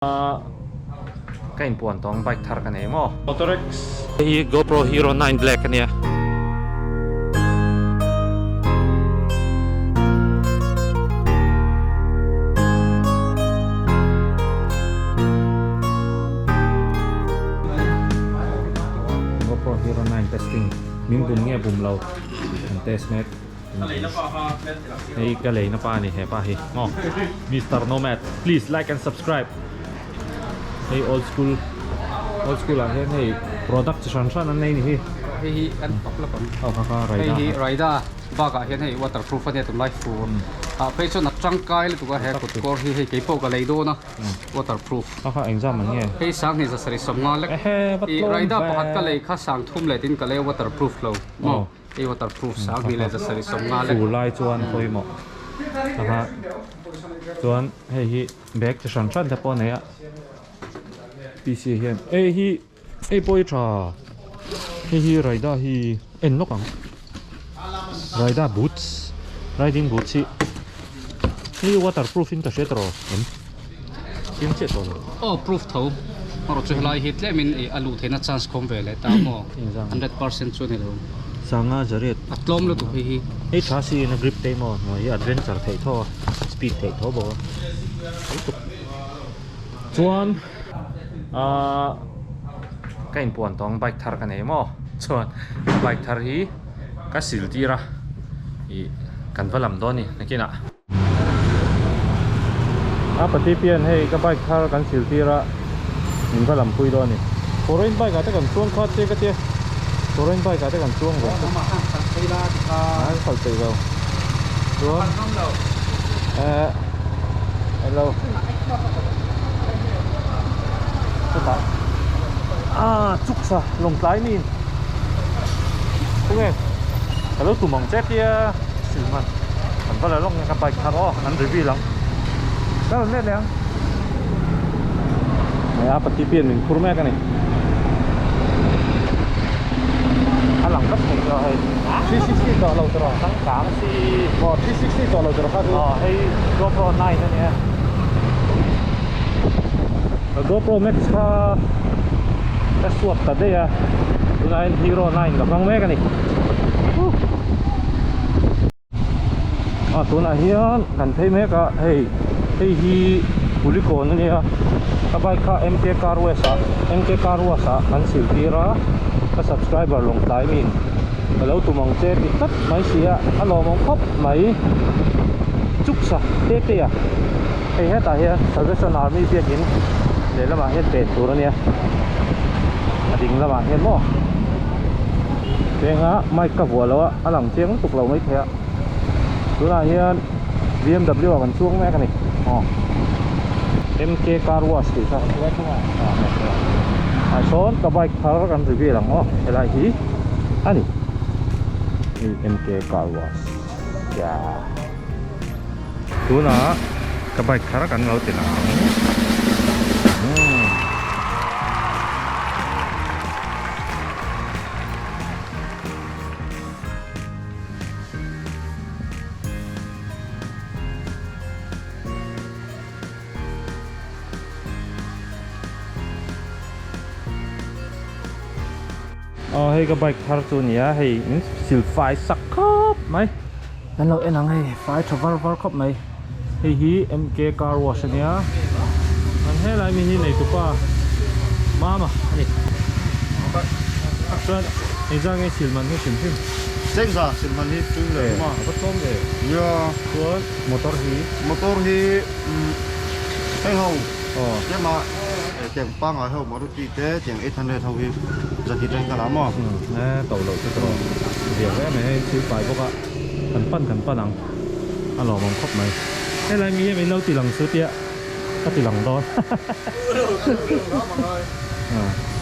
Ka inpuan tawng bike thar ka nei maw. Motorex. Hei hi GoPro Hero 9 Black a nia. GoPro Hero 9 testing min bum nge bum lo kan test mek. Hei ka leina pa a ni he pa hi maw Mister Nomad please like and subscribe hei old school old school ah hian hei product chi hran hran an nei ni hi hei hi an pak lawk ang aw kha kha raida hei hi raida bakah hian hei waterproof ania tunlai fur ah phei chuan a tangkai lutuk a he kut kawr hi hei keipawh ka lei dawn a waterproof kha kha engzam an nge hei sanghnih zasarih sawmnga lek i raida pakhat ka lei kha sangthum leh tin ka lei a waterproof lo maw. Hei waterproof sang hnih leh zasarih sawmnga lek. Fur lai chuan pawimawh aha chuan hei hi bag chi hran hran te pawh a nei a PC hian hei hi hei pawh hi tha hei hi Raida hi en lawk ang Raida boots riding boots hi hei waterproof in ka hria tawh em chiang chiah tawh lo. Aw proof tho erawh chu helai hi tlemin ih a luh theihna chance khawm ve leh ta maw 100% chu a ni lo. Sanga zariat. A tlawm lutuk hei hi. Hei tha si in a grip te maw hnuai hi adventure theih tho a speed theih tho bawk a lutuk chuan ahh ka inpuan tawng bike thar ka nei maw chuan bike thar hi ka sil tir a ih kan va lam dawn a ni nakinah. A pati pian hei ka bike thar kan sil tir a min va lam pui dawn a ni foreign bike ah te kan chuang kha che ka tia foreign bike ah te kan chuang ve an khalh peih lo chuan eh hello chutah ah chuk sa lawngtlai mi khawnge ka lo tum ang che tia sil hman. Kan va la lawk nge ka bike thar aw an reveal ang ka rawn let leh ang hei a pati pian min phur mek a ni a lang vek thei tawh hei 360 tawh lo tawh changkang si aw 360 tawh lo tawh kha chu aw hei GoPro 9 a nia GoPro Max kha ka swap ta daih a tunah hian Hero 9 ka hmang mek a ni. A tunah hian kan phei mek a hei hei hi Kulikawn a nia ka bike kha MK car wash ah MK car wash ah kan sil tir a ka subscriber lawng tlai min ka lo tum ang che ti tlat mai si a a lawmawm khawp mai chuk sa te te a hei hetah hian Salvation Army biakin lehlamah hian pen tur a nia a ding lamah hian maw Venga mic ka vuah lo a a lang chiang lutuk lo mai thei a tunah hian bmw ah kan chuang mek a ni aw mk car wash tih kha ah sawn ka bike thar kan reveal ang aw helai hi a ni hei mk car wash ya tunah ka bike thar kan lo ti lang ang. Aw hei ka bike thar chu ania hei in sil fai sak khawp mai kan lo en ang hei fai tha var var khawp mai hei hi MK car wash ania an helai mi hi nei tupa mama ani chuan engzah nge sil man hi hrim hrim Chengza sil man hi chu le a va tlawm ve nia chuan motor hi motor hi hei ho aw tlema tiang pangai ho maruti te tiang 800 ho hi zahnih atangin ka la maw e to loh chu tawh zia hle mai hei thil fai bawk a kan pan kan pan ang a lawmawm khawp mai helai mi em in lo ti lang chu tia ka ti lang dawn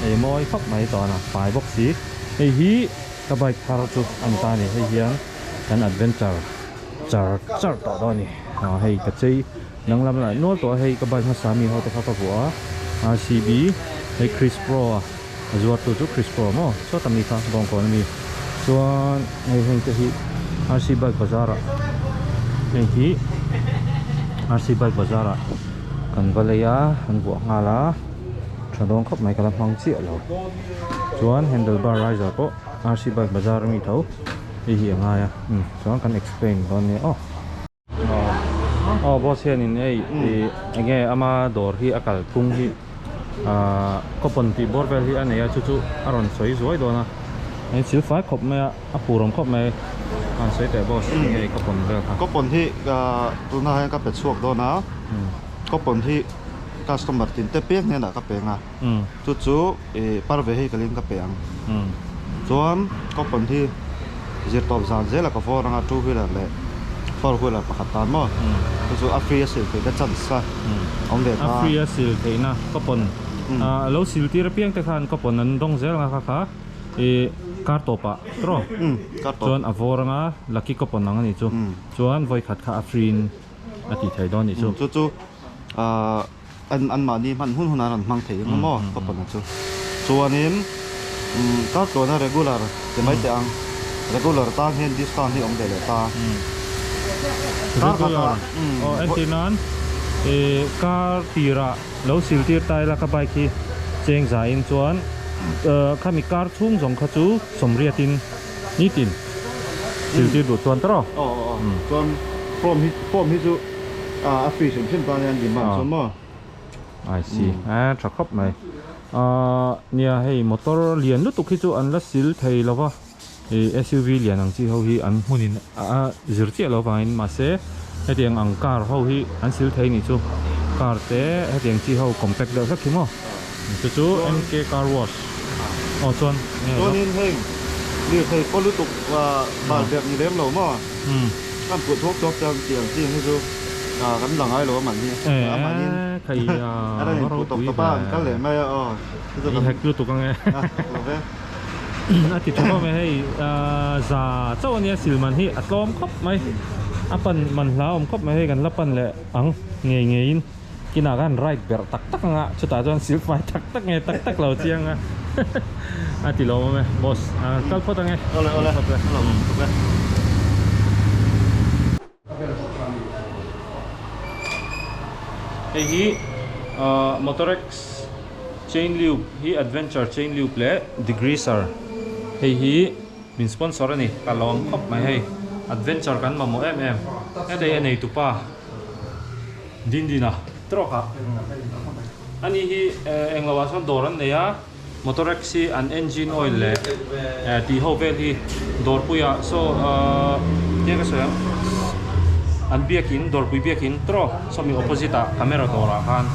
ei mawi khawp mai tawn a fai bawk si hei hi ka bike thar chu a ni ta a ni hei hian kan adventure char char tawh dawn a ni hei ka chei danglam lah nual tawh a hei ka bike hmasa mi ho te kha ka vuah a rcb hei chris pro a a zuar tu chu chris pro maw sawta mi kha bawngkawn ami chuan hei heng te hi rc bike bazar ah heng hi rc bike bazar ah. Kan va lei a, an vuah nghal a, tha dawn khawp mai ka la hmang chiah lo. Chuan handle bar riser pawh RC bike bazar ami tho hei hi a ngai a, umm chuan kan explain dawn nia aw. Aw boss hianin hei ih enge ama dawr hi a kal phung hi ahh coupon tih bawr vel hi a nei a chu chu a rawn sawi zuai dawn a, hei thil fai khawp mai a. A phur awm khawp mai a han sawi teh boss enge i coupon vel kha. Coupon hi tunah hian ka pe chhuak dawn a, coupon hi customer tin te piang hnenah ka peng a, chu chu par ve hei kalin ka pe ang. Chuan coupon hi zirtawp zan zela ka vawr anga two wheeler leh four wheeler pakhat tan maw, chu chu a free a sil theihna chance a awm ve ta. A free a sil theihna coupon lo sil tir apiang te khan coupon an dawng zel ang a kha kha. I kar tawpah tawh chuan a vawr anga lucky coupon ang a nih chu chuan vawi khat kha a free in a tih theih dawn a nih chu. Chu chu an an mahni hman hun hunah an rawn hmang thei ang maw coupon a chu. Chuanin kar tluana regular ti mai teh ang regular tan hian discount hi awm ve leh ta. Regular aw entir nan i kar tirah Lo sil tir ta ila ka bike hi cheng za in chuan khami car chhung zawng kha chu sawmriat in nitin sil tir duh chuan tawrh aw. Aw aw aw chuan form hi form hi chu a free hrim hrim tan hian demand chuan maw. I see a tha khawp mai nia hei motor lian lutuk hi chu an la sil thei lo va. Ih SUV lian ang chi ho hi an hmunin a zir chiah lo vangin mahse hetiang ang car ho hi an sil thei nih chu car te hetiang chi ho compact deuh hlek hi maw chu chu MK car wash aw chuan enge Chuanin heng lirthei paw lutuk bal ber ni lem lo maw kan put thuak thuak chuan tiang chi hi chu kan la ngai lo a man hi a manin a rawn input tawp tawp a an kal leh mai a aw chu chu i hek lutuk ange a hek lo ve. A ti tha khawp mai hei za chauh ania silman hi a tlawm khawp mai a pan man hla awm khawp mai hei kan la pan leh ang ngei ngeiin kinah khan ride berh tak tak anga chutah chuan silfai tak tak nge tak tak lo chiang a a ti lawm awm e boss kal phawt ange awle awle awle. Hei hi Motorex chain lube hi adventure chain lube leh degreaser hei hi min sponsor a ni ka lawm khawp mai hei adventure kan mamawh em em hetei a nei tupa Dindina trawk ah ani hi englo ah sawn dawr an nei a. Motorex hi an engine oil leh tih ho vel hi dawrpuiah saw tia ka sawi ang an biakin dawrpui biakin tawh sawmi opposite ah camera dawrah khan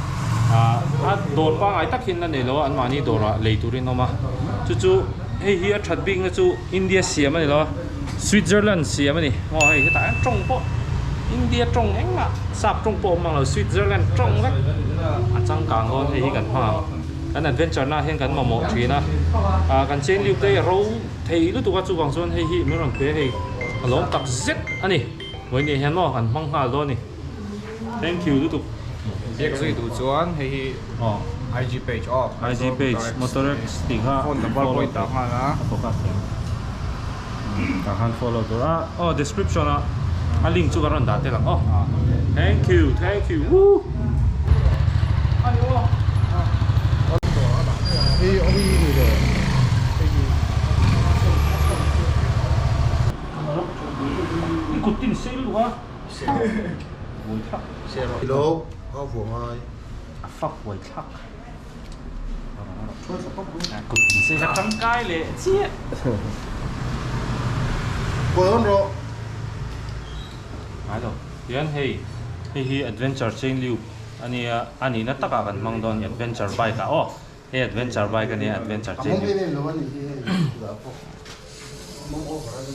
a dawr pangngai tak hian la nei lo a anmahni dawrah lei turin a awm a chu chu hei hi a that bikna chu India siam a ni lo a Switzerland siam a ni aw hei hetah hian tawng pawh India tawng engmah sap tawng pawh a awm ang lo Switzerland tawng vek a changkang dawn hei hi kan hmang ang. Kan adventure na hian kan mamawh thin a, ah kan chain lube te hi a ro thei lutuk a chuvang chuan hei hi min rawn pe hei a lawm tak zet a ni vawiin hian maw kan hmang nghal dawn a ni thank you lutuk. Biak zui duh chuan hei hi IG page aw IG page Motorex tih kha phone number pawh in dah nghal a a focus thei tah khan follow tur a aw description ah a link chu ka rawn dah tel ang aw thank you thank you woo. I kut tin sei luh a buai thlak a fak buai thlak kut tin sei kha tangkai leh chiah Hian hei hei hi adventure chain lube a nia a nihna takah kan hmang dawn a ni adventure bike ah aw hei adventure bike a nia adventure chain lube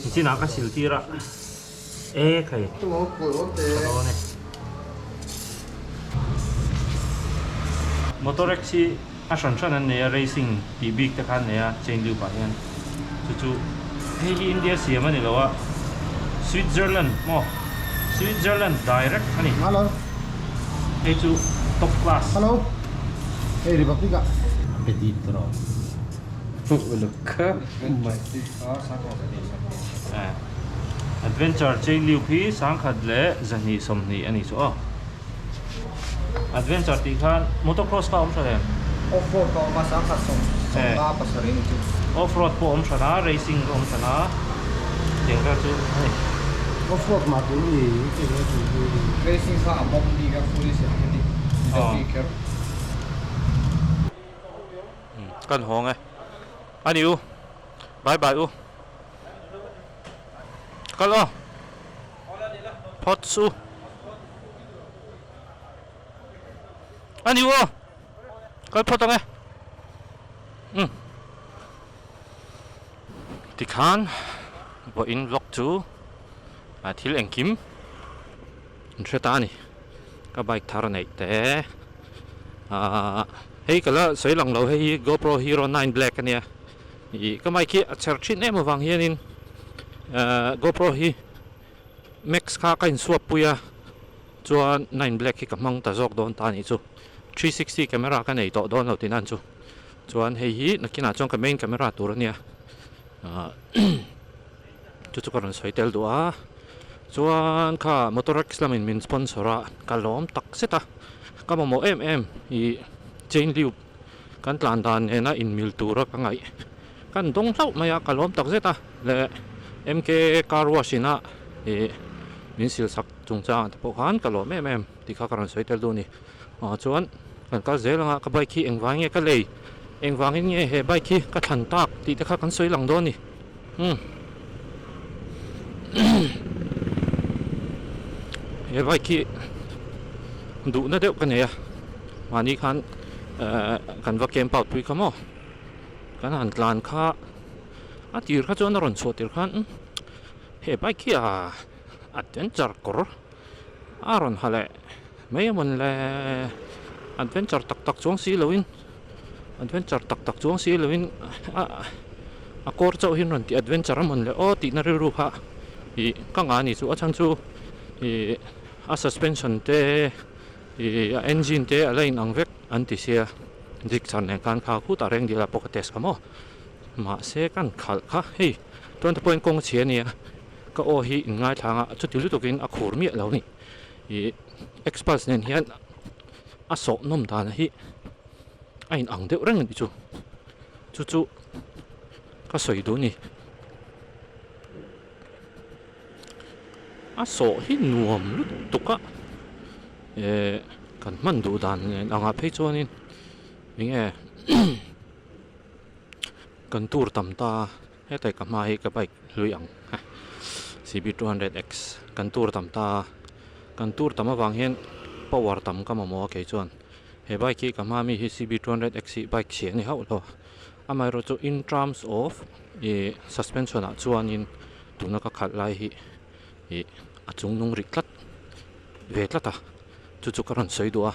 nichinah ka sil tir a e khai ka dawn e motor x hi a hran hran an nei a racing tih bik te kha an nei a chain lube ah hian chu chu hei hi India siam a ni lo a Switzerland maw Switzerland direct a ni Hello hei chu top class Hello hei Republic ah Petit tawh Adventure chain lube hi sangkhat leh zahnih sawmhnih a ni chu aw. Adventure tih khan motocross kha a awm hran em? Off road ka awm a, sangkhat sawmnga pasarih a ni chu. Off road pawh a awm hran a, racing a awm hran a, tiang vel chu a ni. Off road mah tur ni i ti ve tih hi. Racing kha a bawm bik a, fully synthetic ni deuh bik kher. Kan hawng e. A ni u. Bye bye u. Kal aw. Phawt su. A ni u aw. Kal phawt ang e. Umm. Tikhan vawiin vlog chu a thil engkim an hre ta a ni. Ka bike thar neih te ahh hei ka la sawi lang lo hei hi GoPro Hero 9 Black a nia. Ih ka bike hi a chher thin em avang hianin ahh GoPro hi Max kha ka insuap pui a chuan 9 Black hi ka hmang ta zawk dawn ta a nih chu. 360 camera ka nei tawh dawn lo tih nan chu. Chuan hei hi nakinah chuan ka main camera tur a nia ahh chu chu ka rawn sawi tel duh a chuan kha motorex lamin min sponsor a ka lawm tak zet a ka mamawh em em ih chain lube kan tlan dan nena inmil tura ka ngaih kan dawng hlauh mai a ka lawm tak zet a leh M_K car wash ina ih min sil sak chungchangah te pawh khan ka lawm em em tih kha ka rawn sawi tel duh a ni. Ah chuan kan kal zel anga ka bike hi engvang nge ka lei engvangin nge he bike hi ka thlan tak tih te kha kan sawi lang dawn a ni umm he bike hi duhna deuh ka nei a mahni khan ehh kan va camp out pui kha maw kan han tlan kha a tir kha chuan a rawn chhuah tir khan he bike hi a adventure kawr a rawn ha leh mai a mawn le adventure tak tak chuang si loin adventure tak tak chuang si loin a a kawr chauh hi an rawn tih adventure a mawn le aw tihna rilru kha ih ka ngah a ni chu a chhan chu ih a suspension te ih a engine te a la inang vek an ti sia dik chhan nen khan kha khutah reng dil ah pawh ka test kha maw mahse kan khalh kha hei chuan te pawhin kawng a chhia a nia. Ka aw hi in ngaithlang a, chuti lutukin a khur miah lo a ni. Ih Xpulse nen hian a sawh nawm dan hi a in ang deuh reng a ni chu. Chu chu ka sawi duh a ni. A sawh hi nuam lutuk a, eh kan hman duh dan nen angah phei chuanin eng nge kan tur tam ta a. Hetlai ka hma hi ka bike hlui ang CB 200 X kan tur tam ta a kan tur tam avang hian power tam ka mamawh a kei chuan he bike hi ka hma mi hi CB 200 X hi bike chhia a ni hauh lo amaherawh chu in terms of ih suspension ah chuanin tuna ka khalh lai hi ih a chung nung ri tlat ve tlat a chu chu ka rawn sawi duh a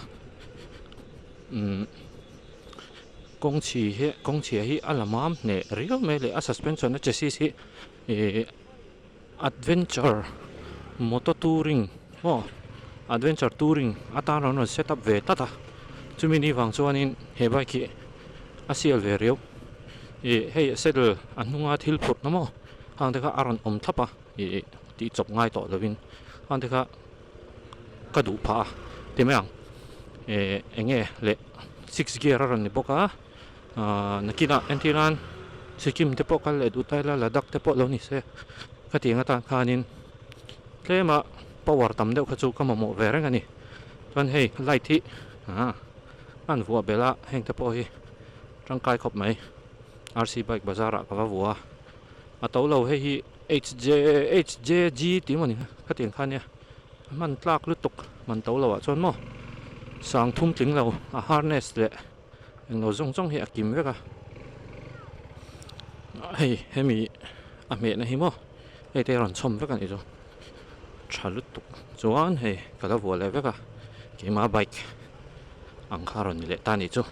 umm. Kawng chhi hi kawng chhia hi a la mam hneh riau mai leh a suspension a chassis hi ihh adventure motor touring maw adventure touring atan an rawn set up ve tlat a chumi ni vang chuanin he bike hi a sial ve riau ih hei saddle a hnunga thil phurh na maw hang te kha a rawn awm thlap a ih tih chawp ngai tawh lovin hang te kha. Ka duh phah a ti mai ang eh eng nge leh six gear a rawn ni bawk a ahh nakinah entir nan Sikkim te pawh kal leh duh ta ila Ladakh te pawh lo ni se ka tih ang atan khanin tlema power tam deuh kha chu ka mamawh ve reng a ni chuan hei light hi ah a an vuah belh a heng te pawh hi tangkai khawp mai R C bike bazar ah ka va vuah a a to lo hei hi H J H J G tih emaw ni kha tiang kha ania a hman tlak lutuk man to loh ah chuan maw sang thum tling lo a harness leh englo zawng zawng hi a kim vek a hei hemi a hmehna hi maw hei te a rawn chhawm vek a nih chu tha lutuk chuan hei ka la vuah leh vek a keimah bike ang kha a rawn ni leh ta a nih chu.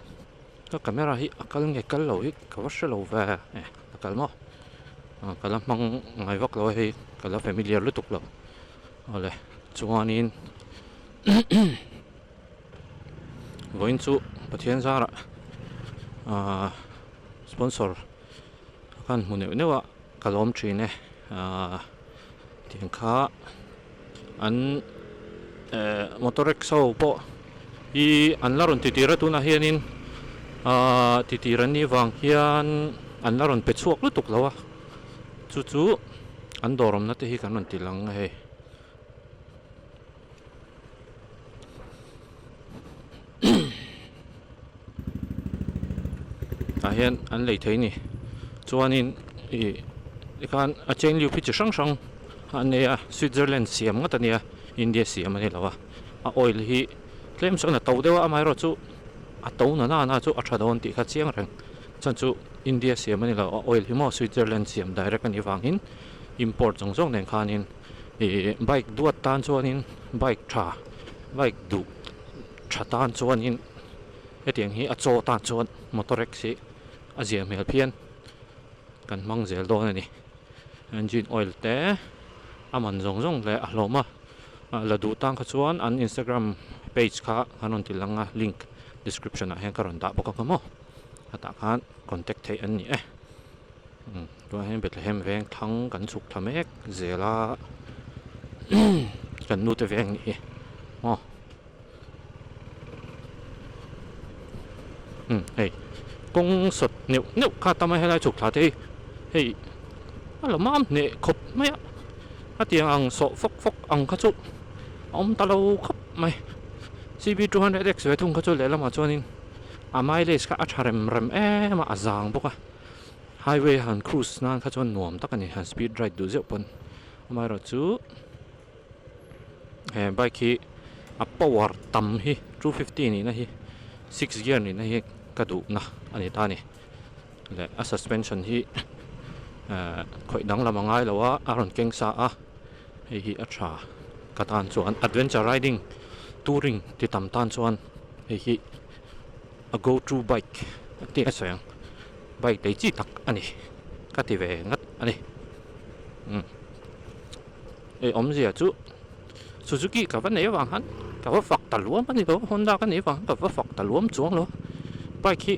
Ka camera hi a kal nge kal lo hi ka va hre lo ve e a kal maw ah ka la hmang ngai vak lo a hei ka la familiar lutuk lo awle chuanin vawiin chu Pathian zarah ah sponsor khan hmu neuh neuh a ka lawm thin e ah tiang kha an eh motor rickshaw pawh. hi an la rawn ti tir a tunah hianin ahh ti tir an nih vang hian an la rawn pe chhuak lutuk lo a chu chu an dawr awmna te hi kan rawn ti lang a hei. Tah hian an lei thei a ni chuanin ih tikhan a chain lube hi chi hrang hrang a nei a Switzerland siam ngawt a nia India siam a ni lo a a oil hi tlem chuan a to deuh a amaherawh chu a to na nana chu a tha dawn tih kha chiang reng chuan chu India siam a ni lo a oil hi maw Switzerland siam direct a nih vangin import zawng zawng nen khanin ih bike duat tan chuanin bike tha bike duh tha tan chuanin hetiang hi a chaw tan chuan motor x hi a zia hmel phian kan hmang zel dawn a ni engine oil te a man zawng zawng leh a hlawm a la duh tan kha chuan an instagram page kha an rawn ti lang a link description ah hian ka rawn dah bawk ang maw hetah khan contact theih an ni e tunah hian Bethlehem veng thlang kan chhuk thla mek zel a kan nute veng nih hi maw. Umm hei kawng sawt neuh neuh kha tam a helai chhuk thla te hi hei a la mam hneh khawp mai a a tiang ang sawh fawk fawk ang kha chu a awm ta lo khawp mai C B 200 x ve thung kha chu lehlamah chuanin a mileage kha a tha rem rem em a a zang bawk a highway han cruise nan kha chuan nuam tak a ni han speed ride duh zeuh pawn amaherawhchu. He bike hi a power tam hi 250 nihna hi six gear nihna hi ka duhna a ni ta a ni leh a suspension hi ehh khawih danglam a ngai lo a a rawn keng sa a hei hi a tha ka tan chuan adventure riding touring ti tam tan chuan hei hi a go to bike a tih a sawi ang bike lei chi tak a ni ka ti ve ngat a ni umm. Ei awmzia chu Suzuki ka va nei avang khan ka va fak ta luam a ni lo Honda ka nei avang khan ka va fak ta luam chuang lo bike hi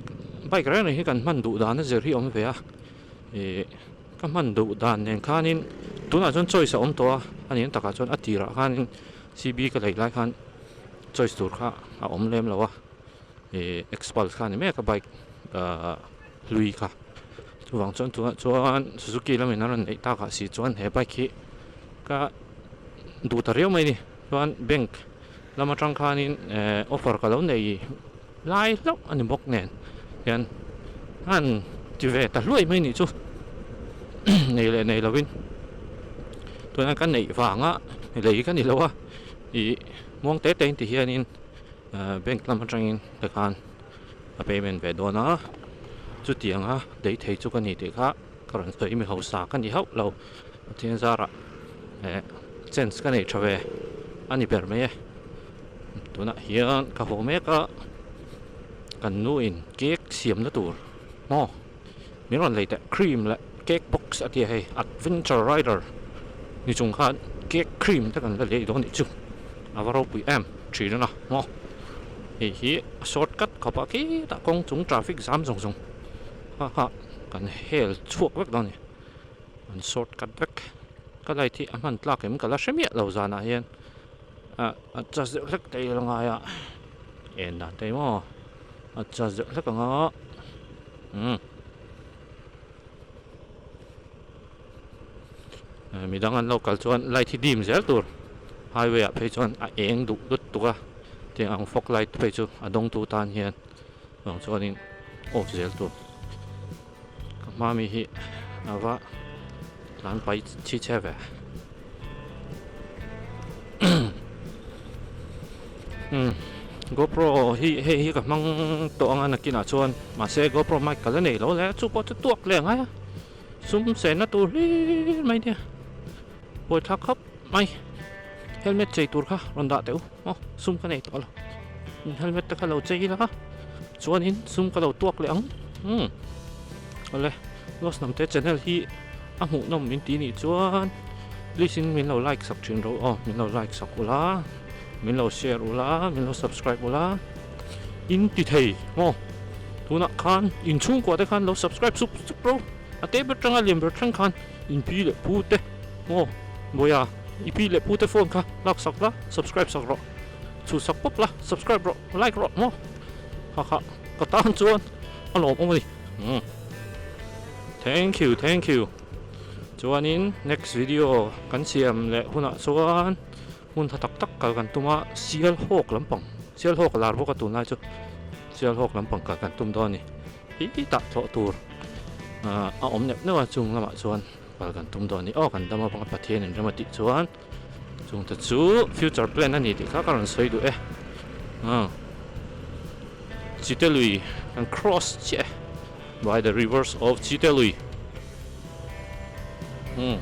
bike reng reng hi kan hman duh dan a zir hi a awm ve a ih ka hman duh dan nen khanin tunah chuan choice a awm tawh a a nih takah chuan a tirah khanin C B ka lei lai khan choice tur kha a awm lem lo a ih Xpulse kha a ni mek a bike ahh hlui kha. Chuvang chuan tunah chuan Suzuki lamin a rawn neih takah si chuan he bike hi ka duh ta riau mai a ni. Chuan bank lam atang khanin eh offer ka lo nei lai hlauh a ni bawk nen hian han ti ve ta hluai mai nih chu nei leh nei lovin tuna ka neih vanga lei ka ni lo a ih muang te te in ti hianin eh bank lam atangin tikhan. a payment ve dawn a chutianga lei thei chu ka ni tih kha ka rawn sawi mi hausa ka ni hauh lo Pathian zarah eh chance ka nei tha ve a ni ber mai e tunah hian ka haw mek a kan nu in cake siamna tur maw min rawn lei teh cream leh cake box a tia hei adventure rider ni chung khan cake cream te kan la lei dawn nih chu a va ropui em thin a maw hei hi a shortcut khawp a khitah kawng chung traffic zam zawng zawng ha ha kan hel chhuak vek dawn a ni an shortcut vek ka light hi a hman tlak em ka la hre miah lo zanah hian ah a charge deuh hlek te ila ngai a en dan te maw a charge deuh hlek ang a umm midang an lo kal chuan light hi dim zel tur highway ah phei chuan a eng duh lut tuk a tiang ang fog light phei chu a dawng tu tan hian vang chuanin off zel tur ka hma mi hi a va tlan pai chhi chhe ve umm GoPro hi hei hi ka hmang tawh ang a nakinah chuan mahse GoPro mic ka la nei lo le chu pawh chu tuak leh ang a sum senna tur hlir mai nia buaithlak khawp mai helmet chei tur kha rawn dah teh u aw sum ka nei tawh lo helmet te kha lo chei ila chuanin sum ka lo tuak leh ang umm awle Lost Hnamte channel hi a hmuhnawm min tih nih chuan please in min lo like sak thin rawh aw min lo like sak ula min lo share ula min lo subscribe ula in ti thei maw tunah khan inchhungkua te khan lo subscribe sup sup rawh a te ber tanga lian ber thleng khan in pi leh pu te maw Bawiha i pi leh pu te phone kha lak sak la subscribe sak rawh. Chhuhsak pawp la, subscribe rawh, like rawh maw? Ha ha, ka tan chuan a lawmawm a ni. Umm. Thank you, thank you. Chuanin next video kan siam leh hunah chuan hmun tha tak tak kal kan tum a, Sialhawk lampang, Sialhawk a lar bawk a tunlai chu Sialhawk lampang kal kan tum dawn a ni. Hi tah thlawh tur a awm neuh neuh a, chung lamah chuan kal kan tum dawn a ni. Aw kan dam avanga Pathian in rem a tih chuan. Chungte chu future plan a ni tih kha ka rawn sawi duh e. Aw. Chitelui kan cross chiah e. By the rivers of Chitelui. Hmm.